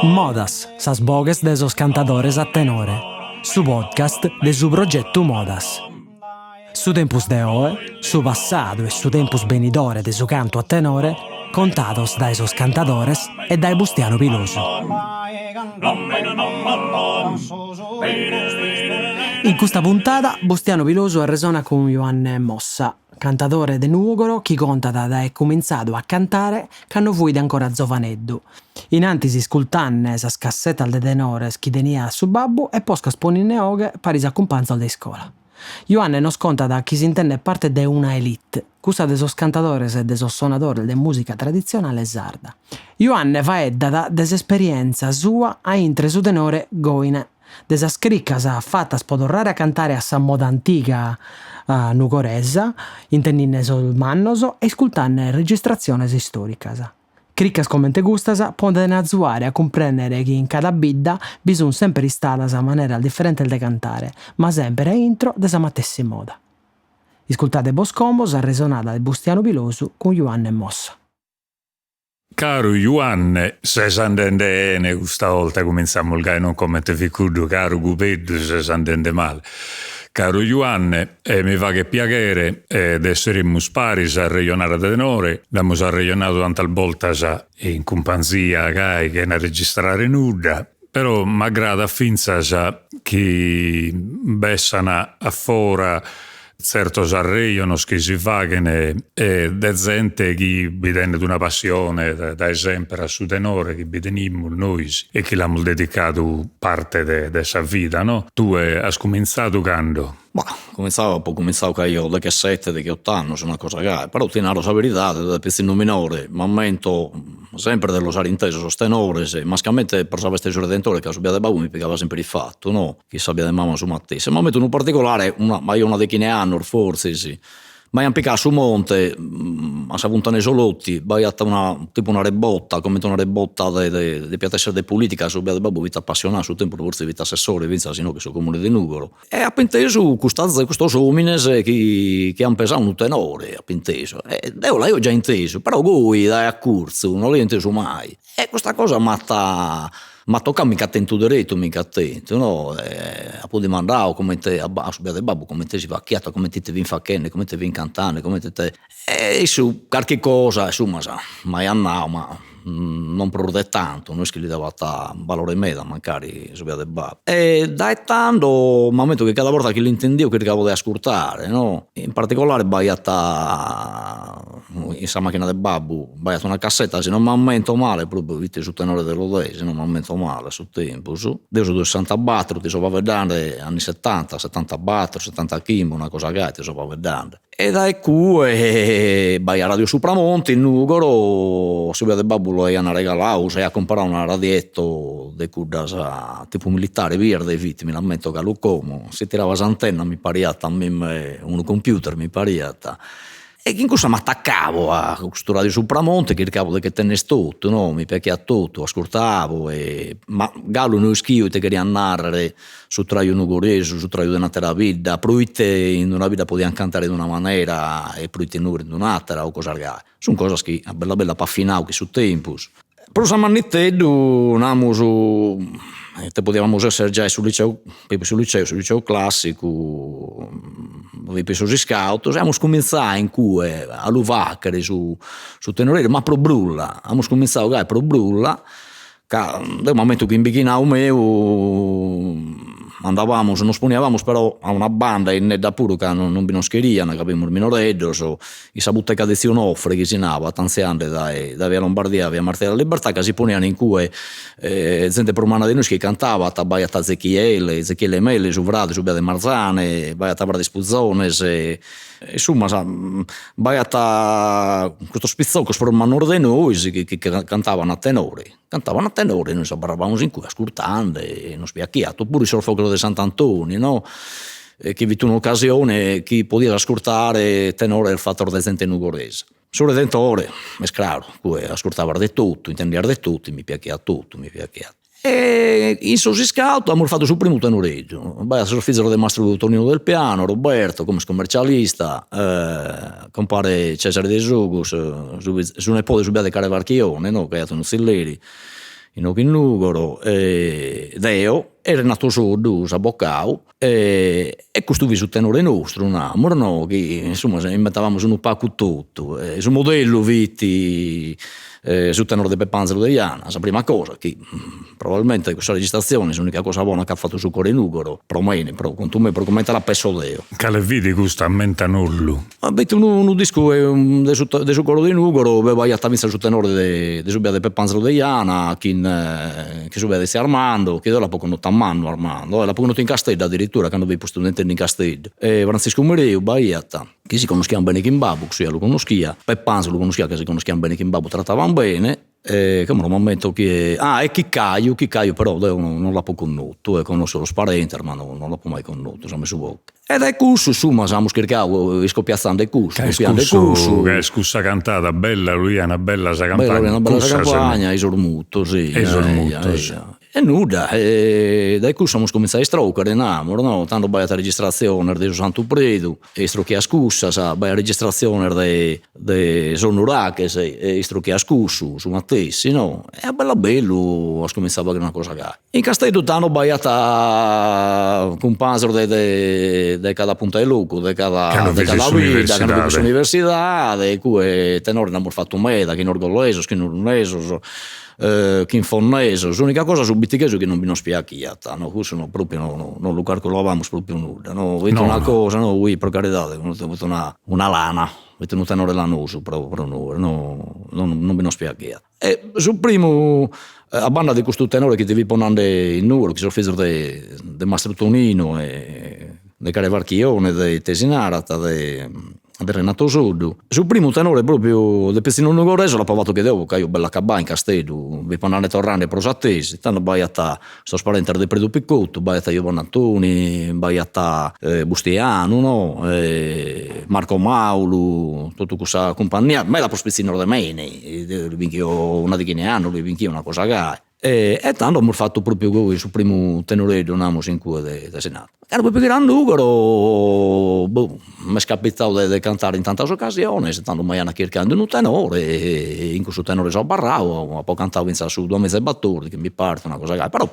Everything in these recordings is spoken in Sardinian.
Modas, sas boghes de sos cantadores a tenore, su podcast de su progetu Modas. Su tempus de oe, su passadu e su tempus benidore de su cantu a tenore, contados dae sos cantadores e dae Bustianu Pilosu. In custa puntada Bustianu Pilosu arresonat cun Juanne Mossa, cantadore de Nùgoro chi contat de aer cumintzadu a cantare cando fuit ancora zovaneddu, in antis iscultanne sas cassetas de tenores chi teniat su babbu e poscas poninne 'oghe paris a cumpanzos de iscola. Juanne nos contat chi s'intendet parte de una elite, cussa de sos cantadores e de sos sonadores de mùsica traditzionale sarda. Juanne faeddat de s'esperièntzia sua a intre su tenore Goine, de sas cricas fatas po torrare a cantare a sa moda antiga nugoresa, intendinde sos mannos e iscultande registratziones istòricas. Cricas comente custas podent azuare a cumprèndere chi in cada bidda bi sunt semper istadas maneras diferentes de cantare, ma semper a intro de sa matessi moda. Iscultade bos como s'arresonada de Bustianu Pilosu cun Juanne Mossa. Caru Juanne, ses andende 'ene custa 'olta cumintzamus gai non comente fit cuddu caru Cubeddu ses andende male. Caru Juanne, mi faghet piaghere de esseremus paris a arrejonare de tenore, nd'amus arrejonadu tantas boltas in cumpanzia gai chena registrare nudda, però m'aggradat fintzas chi bessan a fora tzertos arrejonos chi si faghen de zente chi bi tenet una passione dae semper a su tenore chi bi tenimus nois e chi l'amus dedicadu parte de de sa vida no? Tue as cumintzadu cando? Bah, cumintzadu apo cumintzadu ca aio deghessete degheot'annos, una cosa gai, però ti naro sa veridade, dae pitzinnu minore m'ammento sempre de los aer intesos sos tenores, mascamente pro sa festa 'e su Redentore ca su bia de babbu mi pigaiat sempre ifatu no, chi sa bia de mama su matessi, e m'ammento unu particolare, una aio una dechina 'e annos fortzis, m'aian picadu a su monte, a sa funtana 'e Solotti, b'aiat una tipu una rebotta, comente una rebotta de de depiat esser de politica, su bia de babbu fit appassionadu, a su tempus fortzis fit assessore finzas inoghe in su comune de Nugoro, e apo intesu custa custos omines chi chi an pesadu unu tenore, apo intesu, e deo l'aio già intesu, però goi dae accurzu non l'aio intesu mai E custa cosa m'at m'at tocau, mi nch'at tentu deretu, mi nch'at tentu, no, e apu dimandau comente a a su bia de babbu comente si fachiat, comente ite fin fachende, comente fin cantende, comente ite e issu carchi cosa insumma m'aiat nau ma non prus de tantu, no est chi li dabat valore meda mancari su bia de babbu. E dae tando m'ammento chi cada borta chi l'intendio chircavo de ascurtare no, in particolare b'aiat in sa macchina de babbu B'aiat una cassetta, si non m'ammento male, propriu fit su tenore de Lodè, si non m'ammento male a su tempus, deo so de sessantabattor, ti so faeddende anni settanta, settantabattor, settantachimbe, una cosa gai ti so faeddende. E dae cue b'aiat Radio Supramonte in Nugoro, su bia de babbu l'aian regalau, s'aiat comporadu una radietto de cuddas tipu militare birde fit, mi l'ammento galu como, si tirava s'antenna mi pariat a mimmi unu computer mi pariat E chin cussa m'atacabo a custu Radio Supramonte, chircabo de che tenner totu, no, mi piachiat totu, ascurtabo e ma galu no ischio ite cheriat narrer su traju nugoresu, su traju de un'atera bidda, proite in una bidda podian cantare de una manera e proite in Nugoro in un'atera o cosas gai. Sun cosas chi a bellu a bellu apo afinadu chin su tempus. Prus a manniteddu namus ite podiamus esser giai su liceu, su liceu, su liceu classicu, fit sos iscautos e amus cuminzadu in cue a lu fagher su su tenoreddu, ma pro brulla, amus cuminzadu gai pro brulla ca deo m'ammento chi in bighinadu meu andavamus, nos poniavamus però a una banda innedda puru ca non bi nos cherian ca fimus minoreddos in sa buteca de tziu Nofre chi si nabat antziande dae dae via Lombardia a via Martiri della Libertà ca si ponian in cue zente prus manna de nois chi cantabat, b'aiat Ezechiele, Ezechiele Mele, su frade, su bia de Marzane, b'aiat frades Puzones, insumma b'aiat custos pitzocos prus mannos de nois chi chi cantaban a tenore, cantaban a tenore e nois abarrabamus in cue ascurtende e nos piachiat, oppuru in sos fogos de Sant'Antoni no, chi fit un'occasione chi podias ascurtare tenores fatos de zente nugoresa. Su Redentore, est craru, cue ascurtabas de totu, intendias de totu e mi piachiat totu, mi piachiat. E in sos iscaut amus fatu su primu tenoreddu, b'aiat sos fizos de mastru Tonino Del Piano, Roberto, como est commercialista, compare Cesare Desogus, su su nepode su biadu de Care Farchione no, chi aiat unu zilleri inoghe in Nugoro, e deo e Renato Soddu s'avocadu E e custu fit su tenore nostru, namus no, chi insomma inventavamus unu pagu totu e su modellu fit su tenore de Pepp'Anzelu Deiana, sa prima cosa chi probabilmente cussa registrazione est s'unica cosa bona chi at fatu su coro 'e Nugoro, pro mene, pro contu meu, pro comente la penso deo. Cale fit custu ammentanollu? B'est unu unu discu de su de su coro de Nugoro ue b'aiat finzas su tenore de de su biadu de Pepp'Anzelu Deiana chin chin su biadu de tziu Armando, chi deo l'apo connotu a mannu Armando, l'apo connotu in Casteddu addirittura cando fipo istudentende in Casteddu, e Franziscu Mereu b'aiat, chi si connoschian bene chin babbu, cussu ja lu connoschia, Pepp'Anzelu lu connoschia ca si connoschian bene chin babbu, trataban bene E como non m'ammento chie, ah e Chicaiu, Chicaiu però deo non l'apo connotu, e connosco sos parentes ma no non l'apo mai connotu, sa mesu boghe. E dae cussu insumma amus chircadu iscopiazzende cussu, copiende cussu. Ca est cussa cantada bella Oliana bella sa campagna. Bella Oliana bella sa campagna, e sos mutos, si. E sos mutos. E nudda, e dae cussu amus cominzadu a istrochere, namus, no, tando b'aiat registratziones de su Santu Predu, e istrochias cussas, b'aiat registratziones de de sos nuraghes e istrochias cussu, su matessi, no, e a bellu a bellu as cominzadu a fagher una cosa gai. In Casteddu tando b'aiat cumpanzos de de de cada punta 'e logu, de cada de cada bidda, cando bi fit s'universidade, e cue tenores nd'amus fatu meda, chin orgolesos, chin urunesos chin fonnesos, s'unica cosa su bittichesu chi non bi nos piaghiat, no, cussu no propriu no non lu carculabamus propriu nudda, no, fit una cosa, no, ui pro caridade, fit una una lana, fit unu tenore lanosu pro pro nois, no non bi nos piaghiat. E su primu, a banda de custu tenore chi ti fipo nande in Nugoro, chi sos fizos de de mastru Tonino e de Care Farchione, de ite si narat, de de Renato Soddu. Su primu tenore propriu de pitzinnu nugoresu l'apo fatu chi deo ca aio belle acabadu in Casteddu, fipo andende e torrende pro sa tesi, tando b'aiat sos parentes de Predu Picottu, b'aiat Giovanni Antoni, b'aiat Bustianu no, Marco Maulu, totu cussa cumpagnia, meda prus pitzinnos de mene, deo li binchio una deghina 'e annos, li binchio una cosa gai E e tando amus fatu propriu goi su primu tenoreddu namus in cue de de Senatu. Cando fio a Nugoro, boh, m'est capitadu de de cantare in tantas ocasiones, tando m'aian chircadu in unu tenore e in cussu tenore so abarradu, apo cantadu finzas a su duamiza e battordighi mi paret una cosa gai, però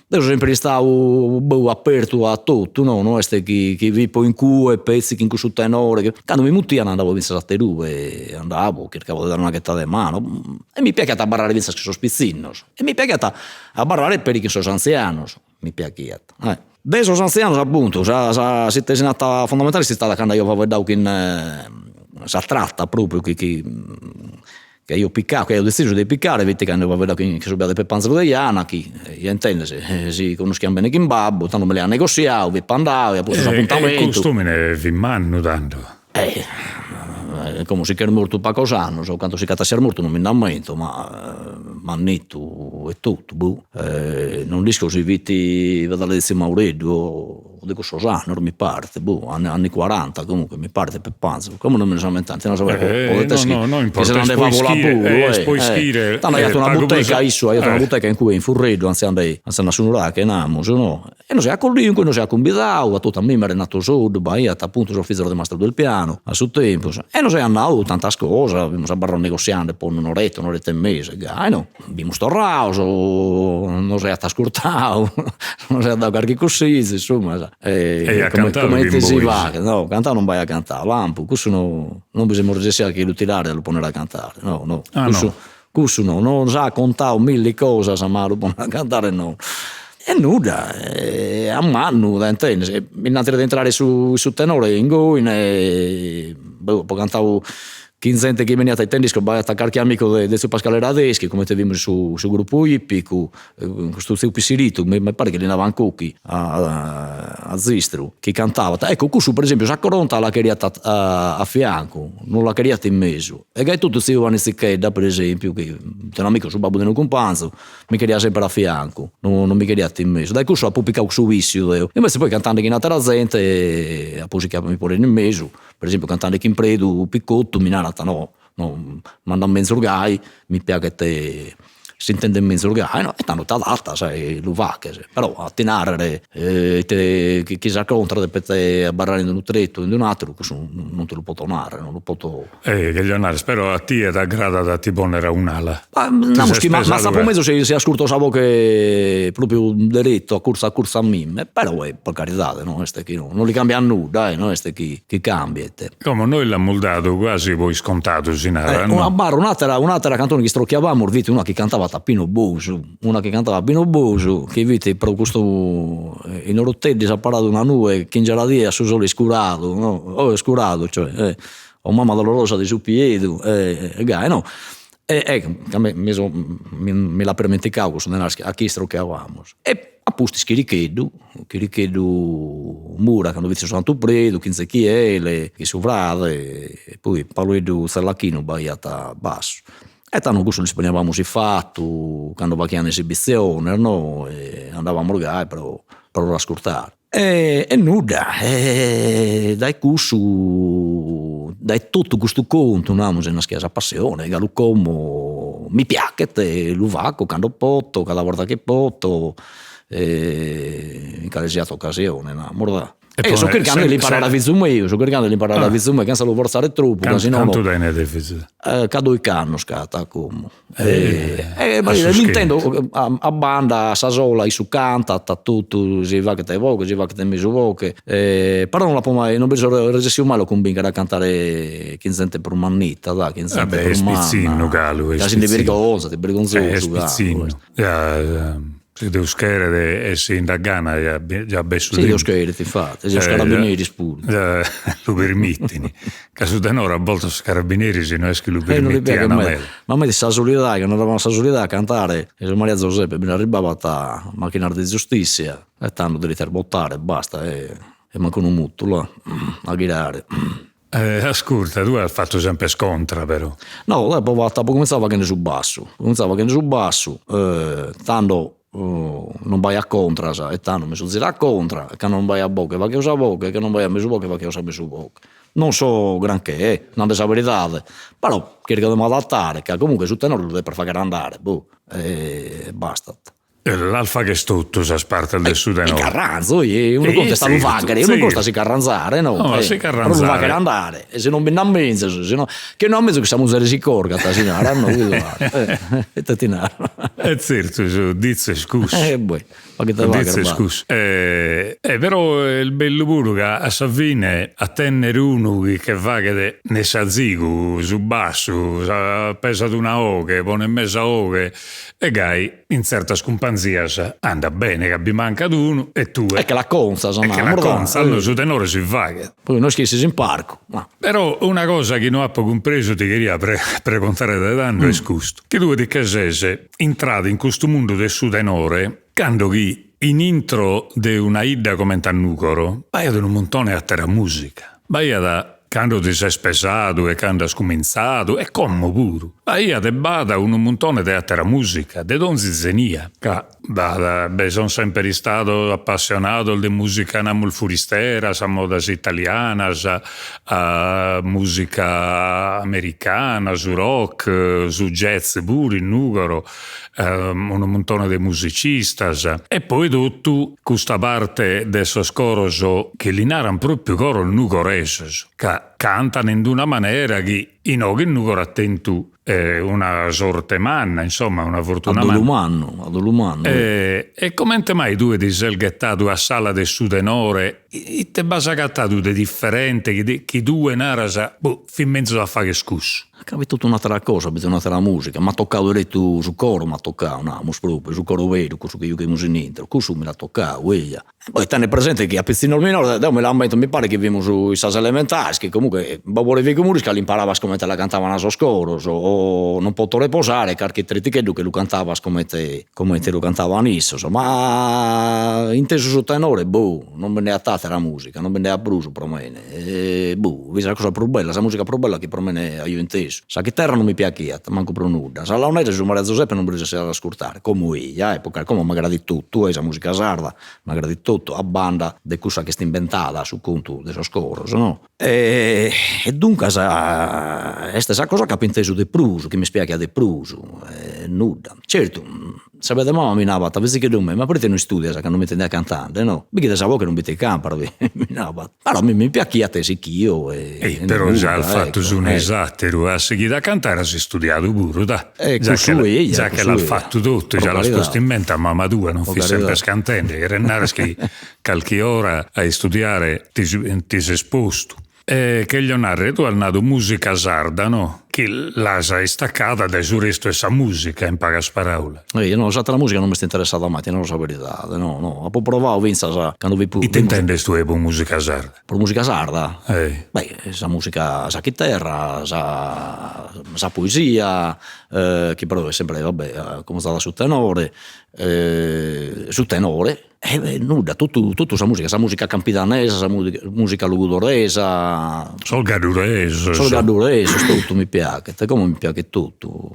deo so sempre istadu boh apertu a totu, no, no est chi chi fipo in cue petzi chin cussu tenore, cando mi mutian andabo finzas aterube, andabo, chircabo de dare una ghettada 'e manu E mi piaghiat abarrare fintzas chin sos pitzinnos e mi piaghiat abarrare peri chin sos antzianos, mi piaghiat. De sos antzianos apuntu sa sa s'ite si nat fondamentale est istada cando aio faeddadu chin sa tratta propriu chi chi chi aio picadu, chi aio detzisu de picare fit cando aio faeddadu chin su biadu de Pepp'Anzelu Deiana chi ja intendes si connoschian bene chin babbu, tando mi l'aiat negossiadu, fipo andadu, aiat postu s'apuntamentu. E cust'omine fit mannu tando Como si ch'est mortu pagos annos, o cantu si ch'at a esser mortu non mi nd'ammento, ma mannittu e totu, boh, non nd'isco si fit fedale de tziu Maureddu o de cussos annos mi paret, boh, anni quaranta comunque mi paret Pepp'Anzelu, como non mi nde so ammentende, podet esser chi siat de favola puru, tando aiat una buteca issu, aiat una buteca in cue in Furreddu anziande a su nuraghe namus no E nos aiat acolliu, in cue nos aiat cumbidau a totu a mimmi, a Renato Soddu, b'aiat apuntu sos fizos de mastru Del Piano a su tempus, e nos aiat nau tantas cosas, fimus abarraos negossiande po un'oretta, un'oretta e mesu e gai no, fimus torraos, nos aiat ascurtau, nos aiat dau carchi cussizu, insumma, e comente si faghet, no, cantau non b'aiat cantau, lampu, cussu no, non bi semus resessios a che lu tirare a lu ponnere a cantare, no no, cussu Cussu no, nos at contau milli cosas ma a lu ponnere a cantare no. E nudda, a mannu da intendes, innantis de intrare in su in su tenore in Goine, boh, apo cantau chin zente chi beniat ite nd'isco, b'aiat carchi amigu de de tziu Pascale Radeschi, comente fimus su su gruppu ippicu, custu tziu Pissiritu, mi paret chi li naban Cocchi a Zistru, chi cantabat, ecco cussu per esempiu sa coronta la cheriat a fiancu, non la cheriat in mesu E gai totu tziu Juanni Zicchedda, per esempiu, chi fit un'amigu, su babbu de unu cumpanzu, mi cheriat sempre a fiancu, non mi cheriat in mesu, dae cussu apo picadu cussu vissiu deo, invece poi cantende chin atera zente apo sighiu a mi ponner in mesu, per esempiu cantende chin Predu Picottu mi narat no, no m'andat menzus gai, mi piaghet. S'intendet menzus gai, no, e tando t'adatas e lu faghes, però a ti narrer ite chi sa contra depet abarrare in unu tretu o in un'ateru, cussu non ti lu poto narrer, non lu poto. Eh, cherio narrer, però a tie t'agradat a ti ponner a un'ala. Namus chi m'atzapo mezus si ascurto sa boghe propriu deretu, acurzu acurzu a mime, però pro caridade no est chi non li cambiat nudda e no est chi chi cambiet. Como nois l'amus dadu quasi pro iscontadu si narat, no? Abarro un'atera un'atera cantone chi istrochiabamus fit una chi cantabat Pino Bosu, una chi cantabat Pino Bosu chi fit pro custu in Oroteddi s'at paradu una nue chi in giara die a su sole iscuradu no, o iscuradu cioè o mama dolorosa de su piedu e gai no E ecco, ca mi so mi l'apo irmenticadu cussu de narrer a chie istrochiabamus. E a pustis Chiricheddu, Chiricheddu Mura cando fit su Santu Predu chin Zechiele, chin su frade e poi Pauleddu Zellachinu b'aiat bassu. E tando cussu lis poniabamus ifatu cando faghian esibitziones no e andabamus gai pro pro l'ascurtare. E nudda, e dae cussu, dae totu custu contu, namus, est naschida sa passione, galu como mi piaghet e lu fago cando poto, cada borta chi poto, in cale siat occasione, namus da. E so chirchende de l'imparare a fizu meu, so chirchende de l'imparare a fizu meu, chentza lu fortzare tropu, ca si nono Cantu tenet fizu? C'at doich'annos c'at como E l'intendo a banda a sa sola issu cantat totu, si faghet boghe, si faghet mesu boghe, però non l'apo mai, non bi so resessiu mai a lu cumbinchere a cantare chin zente prus mannita da, chin zente prus manna. Est pitzinnu galu, est pitzinnu. Ca si nde birgonzat, est birgonzosu galu. Est pitzinnu, Si Deus cheret e si nd'at gana ja ja b'est su tempus. Si Deus cheret infati, si sos carabineris puru. Lu permittin, ca su tenore a boltas sos carabineris no est chi lu permittian meda. Ma a mie sa Solidade, cando andabamus a sa Solidade a cantare, su Maria Zoseppe bi nd'arribabat macchinas de giustissia e tando ti devias bottare e basta e mancu unu mutu là a ghirare. Ascurta, tue as fatu sempre contra però. No, deo apo fatu, apo cuminzadu faghende su bassu, apo cuminzadu faghende su bassu, tando non b'aiat contras e tando mi so ziradu a contra, e cando non b'aiat boghe faghio sa boghe e cando non b'aiat mesu boghe faghio sa mesu boghe. Non so granché eh, nande sa veridade, però chirco de m'adattare ca comunque su tenore lu depes fagher andare, boh, e bastat. Las faghes totu sas partes de su tenore. Mi ch'arranzo, unu contu est a lu faghere, unu contu a si ch'arranzare, no? No, a si ch'arranzare. Pro lu faghere andare, e si non bi nd'at menzus, si no, chi no at menzus chi sa muzere si corcat, si narat, no, ite ti naro. E zertu, su ditzu est cussu. E boh, ma ite fagher, ditzu est cussu. E però est bellu puru ca a sa fine a tenner unu chi che faghet nessi azigu su bassu, pesat una 'oghe, ponet mesa 'oghe e gai In tzertas cumpanzias andat bene ca bi mancat unu e tue. E che l'acontzas, E che l'acontzas, no, su tenore si faghet. Poi no est chi essis in parcu, ma. Però una cosa chi no apo cumpresu ti cheria pregontare dae tando est custu, chi tue ti che ses intradu in custu mundu de su tenore cando chi in intro de una 'idda comente a Nugoro b'aiat unu muntone 'e atera musica, b'aiat Cando ti ses pesadu e cando as cumintzadu, e como puru, b'aiat e b'at unu muntone de àtera mùsica, de donzi zenia, ca b'at, be son semper istados apassionados de mùsica namus furisteras, a modas italianas, a mùsica americana, su rock, su jazz puru in Nùgoro, unu muntone de musicistas e poi totu custa parte de sos coros chi li naran propriu coros nugoresos ca cantan in d'una manera chi inoghe in Nugoro at tentu una sorte manna, insomma una fortuna manna. A dolu mannu, a dolu mannu. E comente mai tue ti ses ghettadu a s'ala de su tenore, ite b'as agatadu de diferente chi tue naras, boh, fit menzus a fagher cussu? Ca fit totu un'atera cosa, fit un'atera musica, m'at tocadu deretu su coro, m'at tocadu, namus propriu, su coro beru, cussu chi giughimus in intro, cussu mi l'at tocadu, eia. E poi tene presente chi a pitzinnos minores, deo mi l'ammento, mi paret chi fimus in sas elementares, chi comunque Bobore Figu Murrisca l'imparabas comente la cantaban sos coros, o Non poto reposare, carchi treticheddu che lu cantabas comente comente lu cantaban issos, ma intesu su tenore, boh, non bi nd'aiat atera musica, non bi nd'aiat prus pro mene E boh, fit sa cosa prus bella, sa musica prus bella chi pro mene aio intesu. Sa chiterra non mi piaghiat, mancu pro nudda, sa launedda su Maria Zoseppe non bi resessia a l'ascurtare, como eia, eh, como m'agradit totu, eh, sa musica sarda m'agradit totu, a banda de cussa chi est imbentada a su contu de sos coros, no. E duncas est sa cosa chi apo intesu de prus, chi m'est piaghia de prus. nudda. Certu, sa bia de mama mi nabat, fizicheddu meu, ma proite no istudias cando m'intendiat cantende no, bi chi de sa boche non bi ti campas mi nabat, però a mie mi piachiat e sichio e E però già as fatu s'unu e s'atteru, as sighidu a cantare as istudiadu puru, da. E cussu eia, già che l'as fatu totu, già l'as postu in mente a mama tua, non fit sempre cantende, cheret narrer chi calchi ora a istudiare ti ti ses postu. E cheglio narrer, tue as nadu musica sarda, no? Chi l'as istaccada dae su restu 'e sa musica, in pagas paraulas. Eia, no, s'atera musica non m'est interessada mai, ti naro sa beridade, no, no, apo provadu finzas cando fipo Ite intendes tue pro musica sarda? Pro musica sarda? Beh, sa musica, sa chiterra, sa sa poesia, chi però est sempre, va bè, acumuzada a su tenore, su tenore E nudda, totu totu sa musica, sa musica campidanesa, sa musica logudoresa. Sos gadduresos. Sos gadduresos, totu mi piaghet, como mi piaghet totu.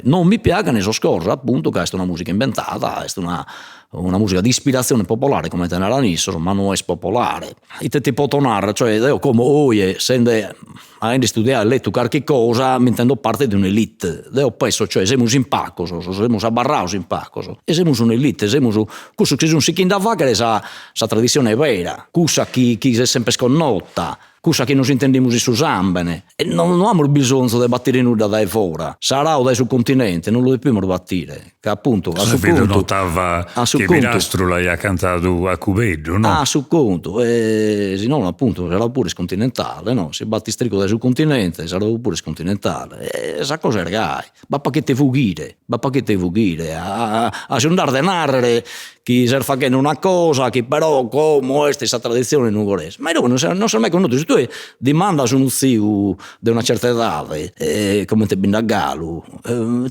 Non mi piaghen sos coros, appuntu, ca est una musica imbentada, est una una musica di ispirazione popolare, comente naran issos, ma no est popolare. Ite ti poto narrer, cioè deo como oe sende Aende istudiadu e letu carchi cosa m'intendo parte de un'elite, deo penso, cioè semus in pagos, semus abarrados in pagos e semus un'elite, semus cussos chi sun sighende a faghere sa sa tradissione vera, cussa chi chi s'est sempre connota, cussa chi nos intendimus in su sambene e no no amus bisonzu de batire nudda dae fora, s'arau dae su continente non lu depimus batire Ca appuntu a su contu notava chi Pirastru l'aiat cantadu a Cubeddu, no? A su contu, e si nono appuntu s'arau puru est continentale, no? Si batis trigu dae su continente s'arau puru est continentale, e sa cosa est gai, b'at pagu ite fughire, b'at pagu ite fughire, a a si nd'as de narrer chi ses faghende una cosa chi però como est sa traditzione nugoresa, ma inoghe non s'est non s'est mai connotu, si tue dimandas unu tziu de una certa edade, comente bi nd'at galu,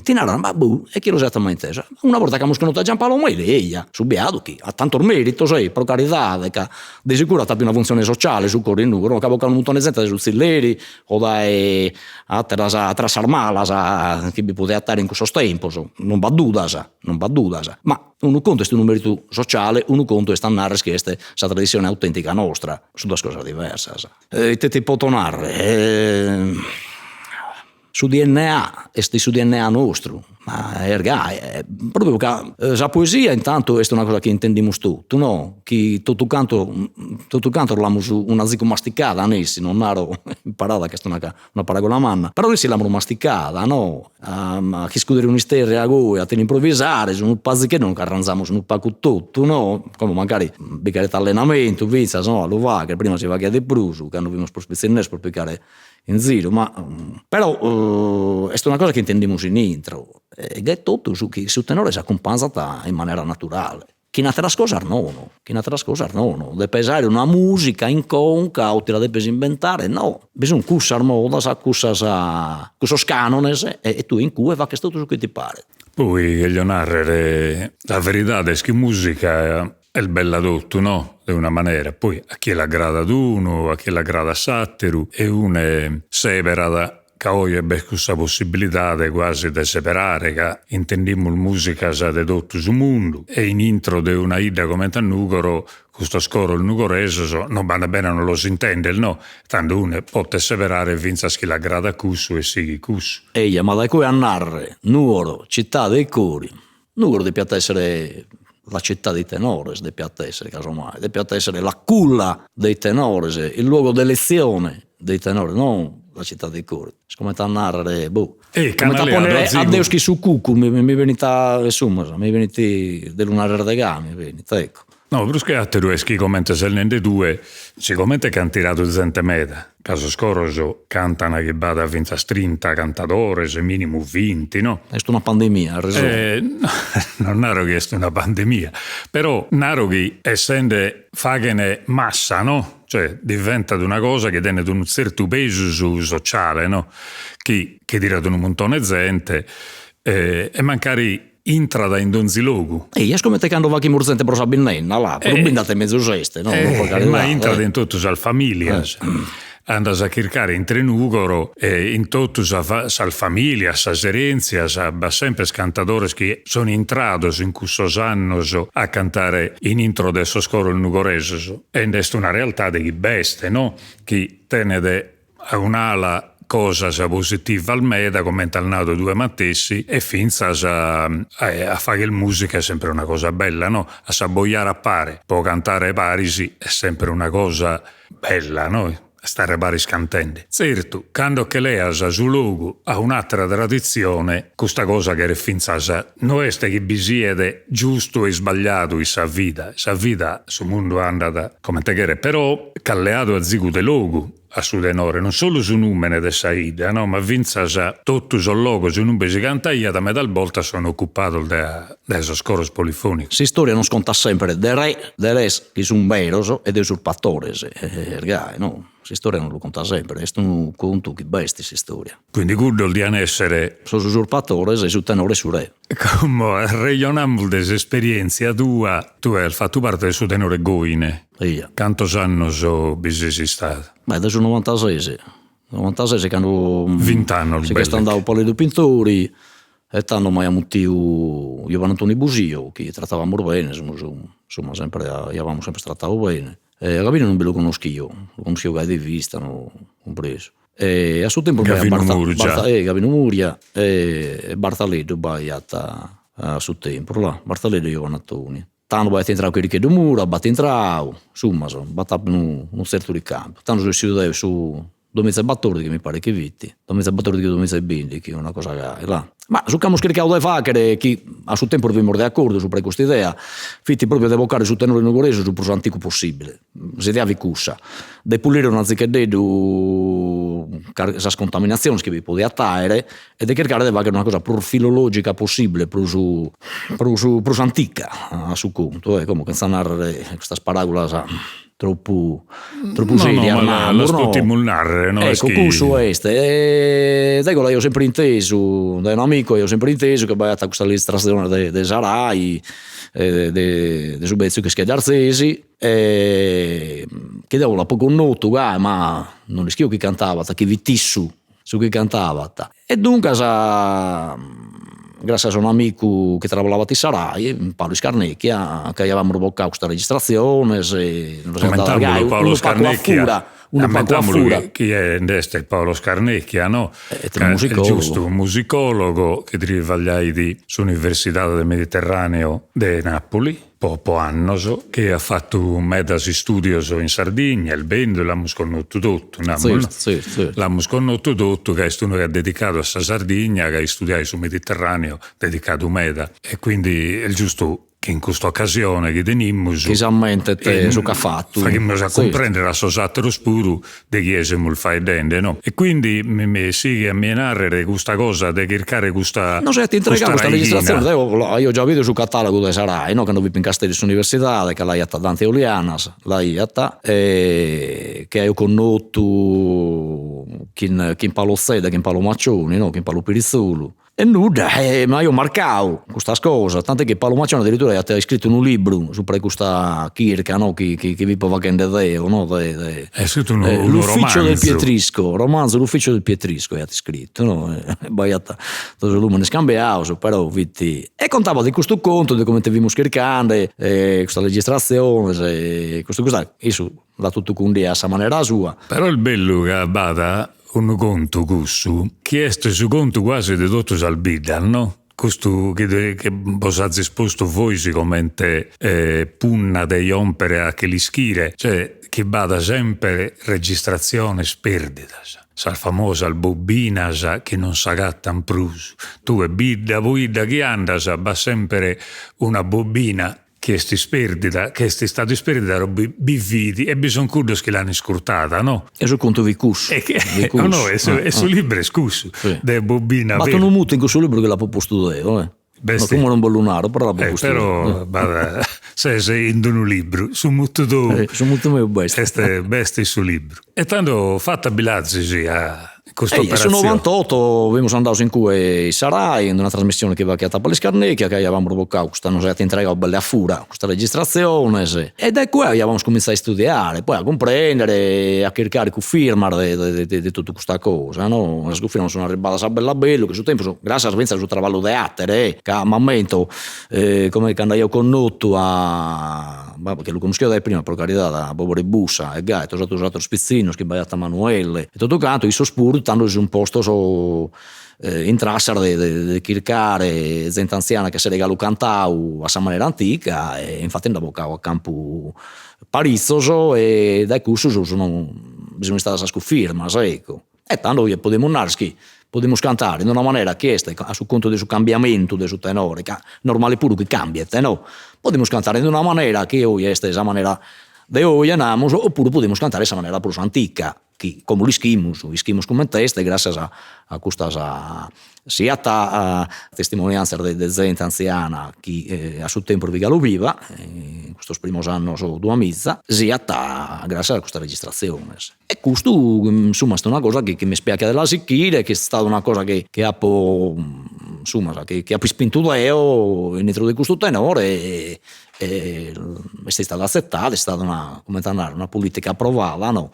ti narat, ma boh, e chi los at mai intesos? Una borta chi amus connotu a Giampaolo Mele, eia, su biadu chi at tantos meritos, ei, pro caridade, ca de seguru at apiu una funtzione sociale su coro in Nugoro, ca at bocadu unu muntone 'e zente dae su tzilleri o dae ateras trassas malas chi bi podiat àere in cussos tempos, non b'at dudas, non b'at dudas, ma unu contu est unu meritu sociale, unu contu est a narrer chi est sa tradissione autentica nostra, sun duas cosas diversas. Ite ti poto narrer Su dna est su dna nostru, ma est gai, propriu ca sa poesia intantu est una cosa chi intendimus totu no, chi totu cantu totu cantos l'amus un'azigu masticada nessi, non naro imparada ca est una una paragola manna, però nessi l'amus masticada no, a ch'iscudere un'isterria goi a ti l'improvvisare unu pazicheddu nos ch'arranzamus unu pagu totu no, como mancari bi cheret allenamentu finzas no a lu fagher, prima si faghiat de prus cando fimus prus pitzinnos pro picare in ziru, ma però est una cosa chi intendimus in intro e gai totu su chi su tenore s'acumpanzat in manera naturale, chi in ateras cosas nono, chi in ateras cosas nono, depes aere una musica in conca o ti la depes imbentare, no, bi sun cussas modas, cussas cussos canones e tue in cue faghes totu su chi ti paret. Poi cheglio narrer, sa veridade est chi musica Est bella totu, no? De una manera, poi a chie l'agradat unu, a chie l'agradat s'atteru e une seberat ca oje b'est cussa possibilidade quasi de seberare ca intendimus musicas de totu su mundu e in intro de una 'idda comente a Nugoro custos coros nugoresos non b'andat bene a non los intender, no? Tando une potet seberare fintzas chi l'agradat cussu e sighit cussu. Eja, ma dae cue a narrer Nuoro, città dei cori, Nugoro depiat essere la città dei tenores, depiat essere casomai, depiat essere la culla dei tenores, il luogo d'elezione dei tenores, non la città dei cori. Est comente a narrere, boh, comente a ponnere a Deus chin su cuccu, mi mi benit a, insumma, mi benit de lu narrer de gai, mi benit, ecco. No, prus che àteru est chi comente ses nende tue, sigomente ch'ant tiradu zente meda, ca sos coros cantan chi b'at fintzas trinta cantadores, minimu vinti, no? Est una pandemia, as resone. Non naro chi est una pandemia, però naro chi essende faghen massa, no? Cioè diventat una cosa chi tenet unu tzertu pesu sociale, no? Chi che tirat unu muntone 'e zente e mancari Intrat in donzi logu. Eja, est comente cando faghimus zente pro sa binnenna, là, prus bi nd'at e mezus est, no, pro caridade. Ma intrat in totu sas familias. Andas a chircare intre Nugoro e in totu sas familias, sas erentzias, b'at sempre cantadores chi sun intrados in cussos annos a cantare in intro de sos coros nugoresos e nd'est una realtade chi b'est, no, chi tenet a un'ala. cosas positivas meda, comente as nadu tue matessi, e fintzas a fagher musica est sempre una cosa bella no, a s'abbojare a pare po cantare paris est sempre una cosa bella no, stare paris cantende. Tzertu, cando che leas su logu a un'àtera traditzione, custa cosa cheret fintzas, no est chi bi siet giustu e isbagliadu in sa vida, sa vida, su mundu andat comente cheret, però ch'at leadu azigu de logu a su tenore, non solu su nùmene de sa 'idda, no, ma fintzas totu sos logos in ube si cantaiat medas boltas sono ocupados dae sos coros polifònicos. S'istòria nos contat semper de re, de res chi sunt beros e de usurpatores, est gai, no? S'istòria nos lu contat semper, est unu contu chi b'est in s'istòria. Quindi cuddos dian èssere. Sos usurpatores e su tenore su re. Como arrejonamus de s'esperièntzia tua, tue as fatu parte de su tenore Goine. Eja. Cantos annos bi ses istadu? Beh, de su novantases, novantases cando Vint'annos si ch'est andadu Pauleddu Pintori E tando m'aiat mutiu Giovannantoni Busio, chi tratavamus bene, semus insomma sempre aiavamus sempre tratadu bene, e a Gavino non bi lu connoschio, lu connoschio gai de vista, no cumpresu. E a su tempus b'aiat Gavinu Murgia. Gavinu Murgia e Bartaleddu b'aiat a su tempus, là, Bartaleddu e Giovannantoni. Tando b'aiat intradu Chiricheddu Mura, b'at intradu, insumma b'at apidu unu zertu ricambiu. Tando so essidu deo su duamiza e battordighi mi paret chi fit, duamiza e battordighi o duamiza e bindighi, una cosa gai, là. Ma su chi amus chircadu de fagher, chi a su tempus fimus de acordu subra 'e custa idea, fit propriu de bocare su tenore nugoresu su prus antigu possibile, s'idea fit cussa, de pulire un'azicheddeddu sas contaminatziones chi bi podiant aere e de chircare de fagher una cosa prus filologica possibile, prus prus prus antica a su contu, e como chentza narrer custas paraulas tropu tropu serias no, no, las potimus narrer, no ecco cussu est e dego l'aio sempre intesu dae un'amicu aio sempre intesu chi b'aiat custa registrazione de de sa Rai de de su betzu Chischeddu Arzesi e chi deo l'apo connotu gai ma non l'ischio chi cantabat chi fit issu su chi cantabat e duncas gràssias a un'amicu chi traballabat in sa Rai, Paulu Scarnecchia, che aiavamus bocadu custas registratziones e nos aiat dadu gai unu pagu a fura, unu pagu a fura. Chie nd'est Paolo Scarnecchia, no? Est unu musicologo. Giustu, musicologo chi tribagliait in s'Universidade del Mediterraneo de Napoli po po annos, chi at fatu medas istudios in Sardigna, est bennidu, l'amus connotu totu, namus no? Tzertu, tzertu. L'amus connotu totu ca est unu chi at dedicadu a sa Sardigna, ca at istudiadu su Mediterraneu, dedicadu meda e quindi est giustu chi in custa occasione chi tenimus Chi s'ammentet su ch'at fatu. Faghimus a cumprendere a sos ateros puru de chie semus faeddende no? E quindi mi sighi a mi narrere custa cosa de chircare custa Nos aiat intregadu custa registratzione, deo aio già bidu su catalogu de sa Rai no, cando fipo in Casteddu in s'universidade, ca l'aiat Dante Olianas, l'aiat, e chi aio connotu chin chin Paolo Zedda, chin Paolo Maccioni no, chin Paolo Pirizzolu E nudda, e m'aio marcau custas cosas, tant'è chi Paolo Maccioni addirittura aiat iscritu unu libru supra 'e custa chirca no chi chi fipo faghende deo no de de At iscritu unu unu L'ufficio del Pietrisco, romanzo L'ufficio del Pietrisco aiat iscritu no, b'aiat sos lumenes cambiados, però fit e contabat custu contu de comente fimus chirchende custas registratziones e custu custu, issu l'at totu cundiu a sa manera sua. Però est bellu ca b'at Unu contu cussu, chi est su contu quasi de totu sas biddas, no? Custu chi chi bos azis postu vois comente punna de jompere a che l'ischire, cioè chi b'at sempre registratziones perdidas, sas famosas bobinas chi non s'agattan prus. Tue bidda po 'idda chi andas b'at sempre una bobina chi est isperdida, chi est istada isperdida però bi bi fit e bi sun cuddos chi l'an iscurtada, no? E su contu fit cussu. E chi no no e su e su libru est cussu, de bobina B'at unu mutu in cussu libru chi l'apo postu deo eh. B'est. Como non bos lu naro, però l'apo postu deo. Però b'at ses in d'unu libru, su mutu tou. Su mutu meu b'est. Est b'est in su libru. E tando fata bi l'azis a Custa In su novantotto fimus andados in cue in sa Rai, in una trasmissione chi faghiat Paolo Scarnecchia, chi aiavamus provocadu custa, nos aiat intregadu belle a fura custas registratziones, e dae cue aiavamus cumintzadu a istudiare, poi a cumprendere, a chircare cunfirmas de de de totu custa cosa no, sas cunfirmas sun arribbadas a bellu a bellu, cun su tempus, grascias finzas a su traballu de atere, ca m'ammento comente cando aio connotu a Che lu connoschio dae prima pro caridade a Bobore Bussa e gai, totu sos ateros pitzinnos chi b'aiat Manuelle e totu cantu, issos puru. tando si sun postos in trassas de de chircare zente anziana chi esseret galu cantadu a sa manera antica e infati nd'at bocadu a campu parizzos e dae cussos sun bi sun istadas sas cunfirmas ecco. E tando podimus narrer chi podimus cantare in una manera chi est a su contu de su cambiamentu de su tenore, ca normale puru chi cambiet no, podimus cantare in una manera chi oe est sa manera de oe namus, opuru podimus cantare in sa manera prus antica chi como l'ischimus, ischimus comente est grascias a custas siat testimoniantzias de de zente antziana chi a su tempus fit galu viva in custos primos annos duamiza, siat grascias a custas registratziones. E custu insumma est una cosa chi chi m'est piachia de la sichire, chi est istada una cosa chi chi apo insumma chi chi apo ispintu deo in intro de custu tenore e e est istada atzetada, est istada una comente a narrer una politica aprovada no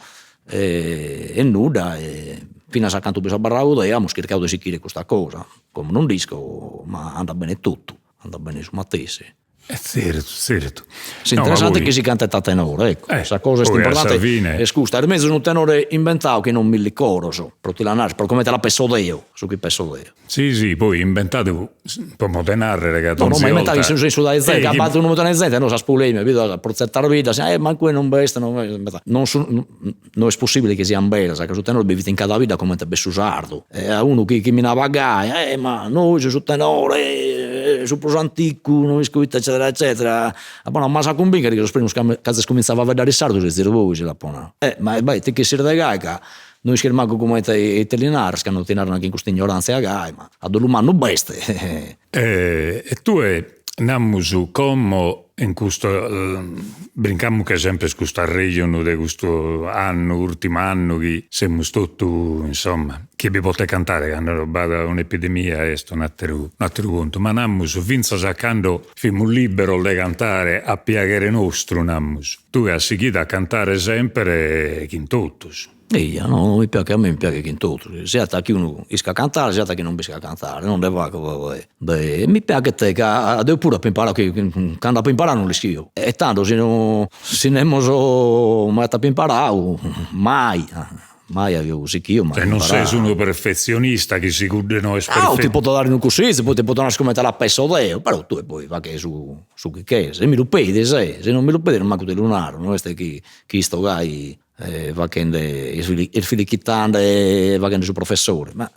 e nudda e finas a cantu bi so abarradu deo amus chircadu de sichire custa cosa, como non nd'isco ma andat bene totu, andat bene su matessi. E tzertu, tzertu. S'interessante est chi si cantet a tenore, ecco, sa cosa est importante est custa, est mezus unu tenore imbentadu chi non milli coros, pro ti la narrer, pro comente la pesso deo, su chi pesso deo. Si, si, poi imbentadu, pro modu 'e narrer ca donzi 'olta. No, no, ma imbentadu in su sensu dae zente, ca b'at unu muntone 'e zente, no, sas polemias, bidu pro tzertas biddas, eh ma incue non b'est, non sun No est possibile chi sian beras, ca su tenore bi fit in cada bidda comente b'est su sardu. E a unu chi chi mi nabat gai, eh ma nois su tenore su prus anticu, no isco ite eccetera eccetera, apo nau, m'as a cumbìnchere chi sos primos chi azis comintzadu a faeddare in sardu sezis bois, l'apo nau. Eh ma bae ti ch'essis de gai ca no ischis mancu comente ite li naras cando ti naran chin custa ignorantzia gai, ma a dolu mannu b'est. E tue namus como in custu brincamuche sempre custu arrejonu de custu annu, urtimu annu chi semus totu insomma, chie bi potet cantare cando b'at un'epidemia est un'atteru un'atteru contu, ma namus finzas a cando fimus liberos de cantare a piaghere nostru namus, tue as sighidu a cantare sempre chin totus. Eja, no, mi piaghet, a mei mi piaghet chin totus, siat chi unu iscat cantare siat chi non b'iscat cantare, non nde fago de mi piaghet ca deo puru apo imparadu chi cando apo imparadu non l'ischio e tando si no si nemos m'at apo imparadu mai mai aio sighiu ma non ses unu perfezionista chi si cuddu no est perfettu ti poto dare unu cussizu poi ti poto narrer comente la penso deo però tue poi faghe su su chi cheres, si mi lu pedis si non mi lu pedis mancu ti lu naro, no est chi chi isto gai faghende isfilichitende e faghende su professore, ma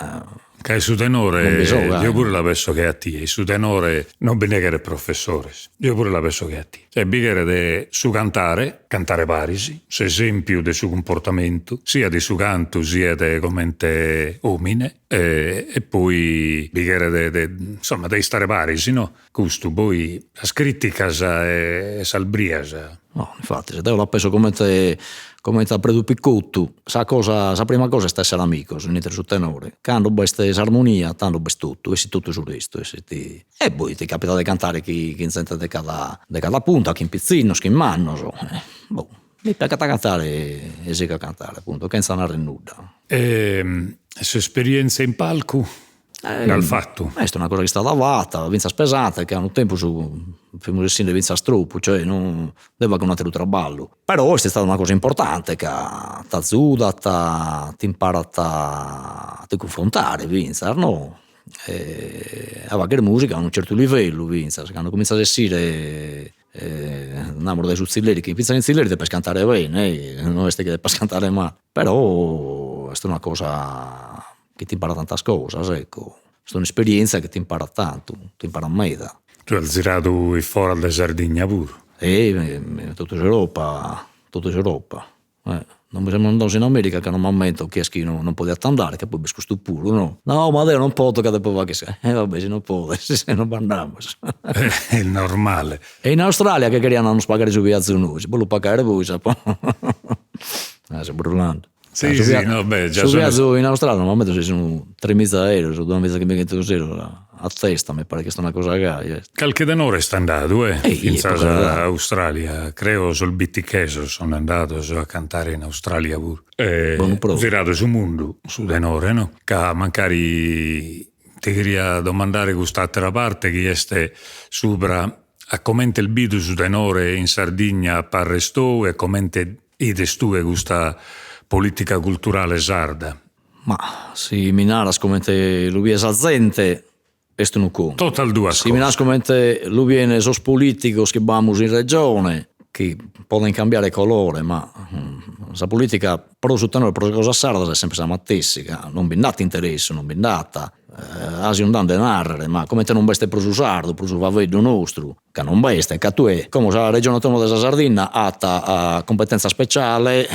Ca su tenore, deo puru la penso che a tie, su tenore non bi nde cheret professores, deo puru la penso che a tie, cioè bi cheret su cantare, cantare paris, s'esempiu de su cumportamentu, siat in su cantu siat comente omine, e poi bi cheret de insomma de istare paris no, custu poi sas criticas e sas brias. No, infatis, deo la penso comente comente a Predu Picottu, sa cosa sa prima cosa est essere amigos in intro su tenore, cando b'est s'armonia tando b'est totu, essit totu su restu, essit e poi ti capitat de cantare chin zente de cada de cada punta, chin pitzinnos, chin mannos, boh mi piaghet a cantare e sigo a cantare appuntu chentza narrer nudda. E s'esperienza in palcu L'as fatu? Est una cosa chi est istada fata, finzas pesante, ca unu tempus fimus essinde finzas tropu, cioè non deo fagho un'ateru traballu, però est istada una cosa importante ca t'azudat, t'imparat a ti cunfrontare finzas no, e a fagher musica a unu certu livellu finzas, cando cominzas a essire namus dae su zilleri, chi finzas in zilleri depes cantare bene no est chi depas cantare male, però est una cosa chi t'imparat tantas cosas, ecco, est un'esperienza chi t'imparat tantu, t'imparat meda. Tue as ziradu in foras de Sardigna puru. E totu s'Europa, totu s'Europa, non bi semus andados in America ca non m'ammento chi est chi non podiat andare, ca poi b'est custu puru, no. No, ma deo non poto ca depo fagher, e va bè si non podes non b'andamus. Est normale. E in Australia che cherian a nos pagare su viazu nois, bos lu pagades bois apo nau, seu brullande. Sì, sì, no, beh, già su viazu in Australia non m'ammento si sun tremiza euros o duamizachimbichentos euros a testa, mi paret chi est una cosa gai est. Calchi tenore est andadu eh, finzas a Australia, creo sos bittichesos sun andados a cantare in Australia puru. Bonu prou. Ziradu su mundu su tenore no, ca mancari ti cheria domandare cust'attera parte chi est subra a comente est bidu su tenore in Sardigna a parrer tou e comente 'Ides tue custa politica culturale sarda? Ma si mi naras comente lu biet sa zente est unu contu. Totas duas Si mi naras comente lu bien sos politicos chi b'amus in Regione, chi poden cambiare colore, ma sa politica pro su tenore, pro sas cosas sardas est sempre sa matessi, ca non bi nd'at interessu, non bi nd'at, asi nd'an de narrer, ma comente non b'est pro su sardu, pro su faveddu nostru Ca non b'est, ca tue, como sa Regione Autonoma de sa Sardinna at cumpetenza speciale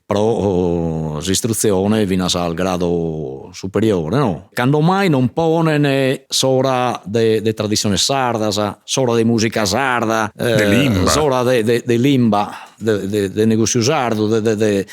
pro s'istrutzione finas al grado superiore, no? Cando mai non ponen s'ora de de tradissiones sardas, s'ora de musica sarda, de limba, s'ora de de limba, de de negossiu sardu, de de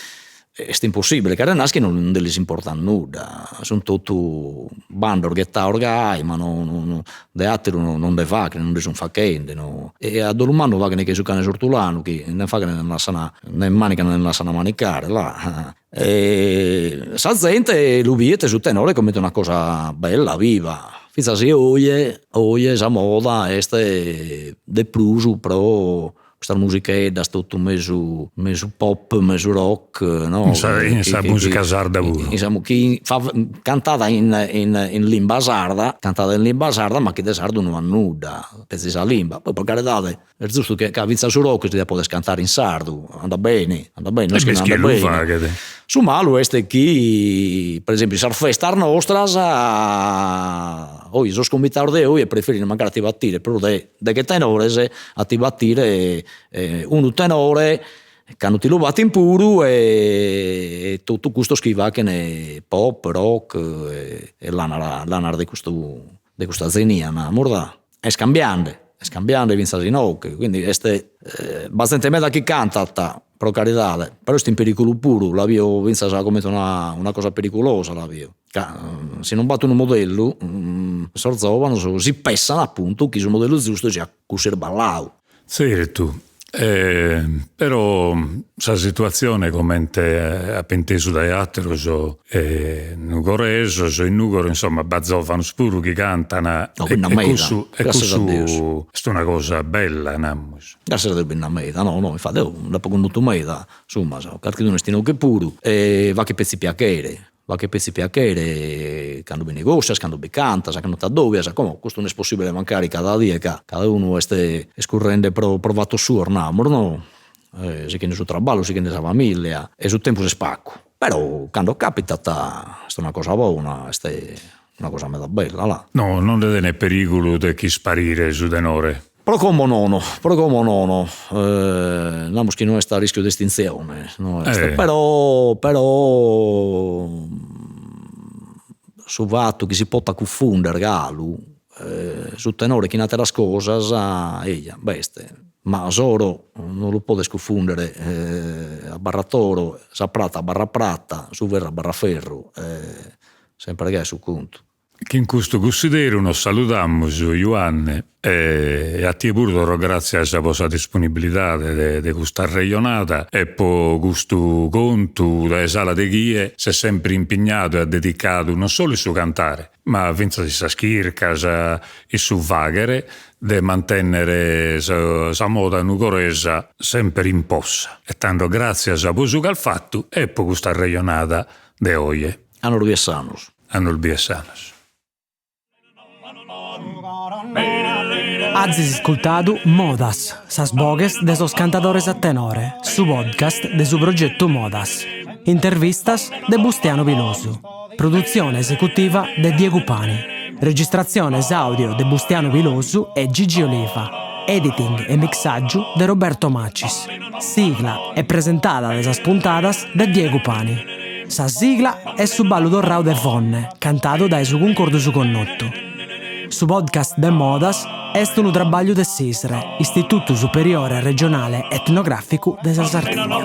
Est impossibile, cheret narrer chi non nde lis importat nudda, sunt totu bandos ghetados gai, ma no no de atteru non nde faghen, non nde sunt faghende, no. E a dolu mannu faghen che su cane s'ortulanu chi nen faghen nen lassan, nen manigan nen lassan manicare, là. E sa zente lu biet su tenore comente una cosa bella, viva, finzas si oje, oje sa moda est de prus pro custas musicheddas totu mesu mesu pop mesu rock no in sa in sa musica sarda puru in sa chi cantada in in in limba sarda cantada in limba sarda ma chi de sardu no at nudda petzi sa limba poi pro caridade est giustu che ca finzas su rock si diat poder cantare in sardu andat beni andat beni no est chi no andat beni faghet su malu est chi per esempiu in sas festas nostras oi sos cumbitados de oi preferin mancari a ti batire prus de deghe tenores a ti batire unu tenore ca non ti lu batin puru e totu custos chi faghen pop, rock e lanas lanas de custu de custa zenia namus da. Est cambiende, est cambiende finzas inoghe, quindi est b'at zente meda chi cantat pro caridade, però est in periculu puru, la bio finzas comente una una cosa periculosa la bio Ca si non b'at unu modellu, sos zovanos si pessan apuntu chi su modellu giustu siat cussu irballau. Tzertu, però sa situatzione comente apo intesu dae àteros nugoresos, in Nùgoro insomma b'at zovanos puru chi cantan e cussu e cussu est una cosa bella, namus. Gràssias a Deus bi nd'at meda, no no, infati deo nd'apo connotu meda, insomma, carchidunu est inoghe puru e faghet petzi piachere Faghet petzi piachere cando bi negòssias, cando bi cantas, cando t'addòbias, como custu no est possìbile mancari cada die ca cada unu est est currende pro pro fatos suos namus no, sighende su traballu, sighende sa familia e su tempus est pagu, però cando capitat est una cosa bona, est una cosa meda bella là. No, non nde tenet perìgulu de ch'isparire su tenore. Pro como nono, pro como nono, namus chi no est a rischiu de estintzione, no est, però però su fatu chi si potat cunfunder galu su tenore chin ateras cosas eja b'est, ma s'oro non lu podes cunfundere abarrat oro, sa prata abarrat prata, su ferru abarrat ferru, sempre gai su contu. Chin custu cussideru nos saludamus, Juanne, e a tie puru torro gràtzias po sa disponibilidade de custa arrejonada e po custu contu dae s'ala de chie s'est sempri impignadu e at dedicadu non solu in su cantare, ma fintzas in sas chircas, in su fàghere de mantènnere sa moda nugoresa semper in possa. E tando gràtzias po su chi as fatu e po custa arrejonada de oje. A nos bier sanos. A nos bier sanos. Azis iscultadu Modas, sas boghes de sos cantadores a tenore, su podcast de su progetu Modas. Intervistas de Bustianu Pilosu. Produtzione esecutiva de Diegu Pani. Registratziones àudio de Bustianu Pilosu e Gigi Oliva. Editing e mixàgiu de Roberto Macis. Sigla e presentada de sas puntadas de Diegu Pani. Sa sigla est su ballu torrau de Fonne, cantadu dae su Cuncordu Su Connotu. Su podcast de Modas est unu trabagliu de s'ISRE, Istitutu Superiore Regionale Etnogràficu de sa Sardigna.